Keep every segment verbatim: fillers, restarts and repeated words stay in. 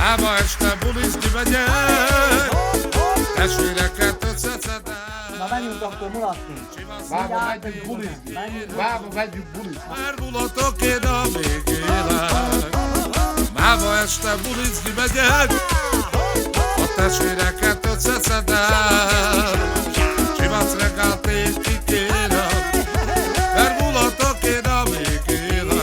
Ava ëste bulis di vëdde, e sfile che të se se. Ma veni un tòc, Mulaschi. Vamo, vedi un bulis. Vamo, vedi un bulis. Pergulato che da me che la. Ma vo ëste bulis di vëdde, o te sfile che të se se. Ci va sregate chi che la. Pergulato che da me che la.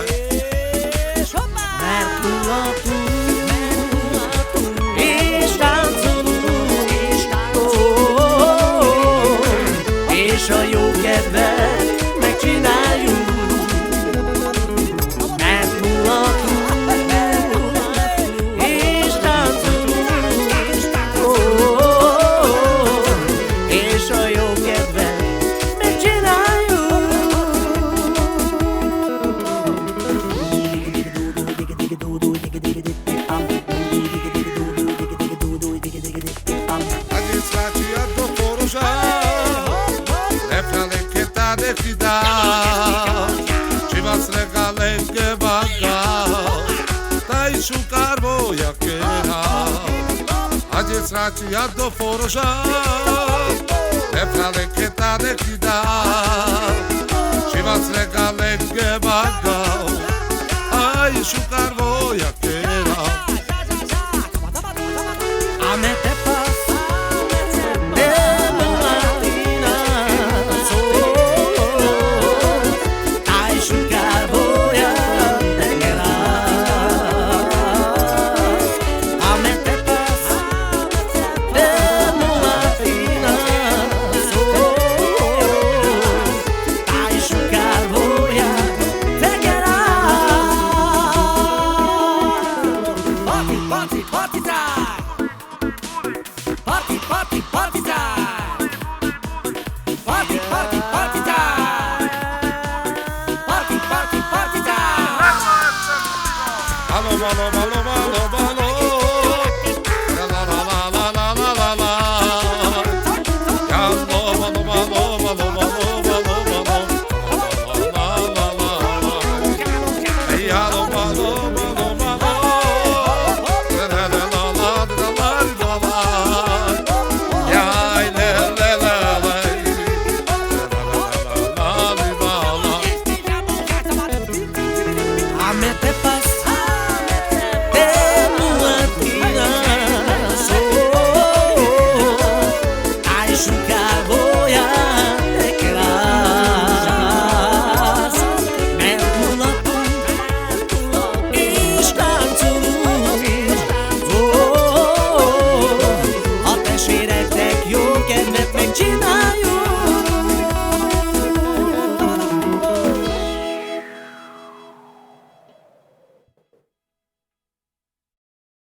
A disfaci a do forosa, le frale che t'ha de fidà, ci va sregale che vaga, tai su carvoia che ha. A disfaci a do forosa, le frale che t'ha de fidà, ci va sregale che vaga, ai su carvoia che la. A mete pas de la matina solo, ai su carvoia che la. A mete pas de la matina solo, ai su carvoia che la. Poti, poti, poti, dai! Parti, parti, parti time! Parti, parti, parti time! Parti, parti, parti time! Ballo, ballo, ballo, ballo, ballo.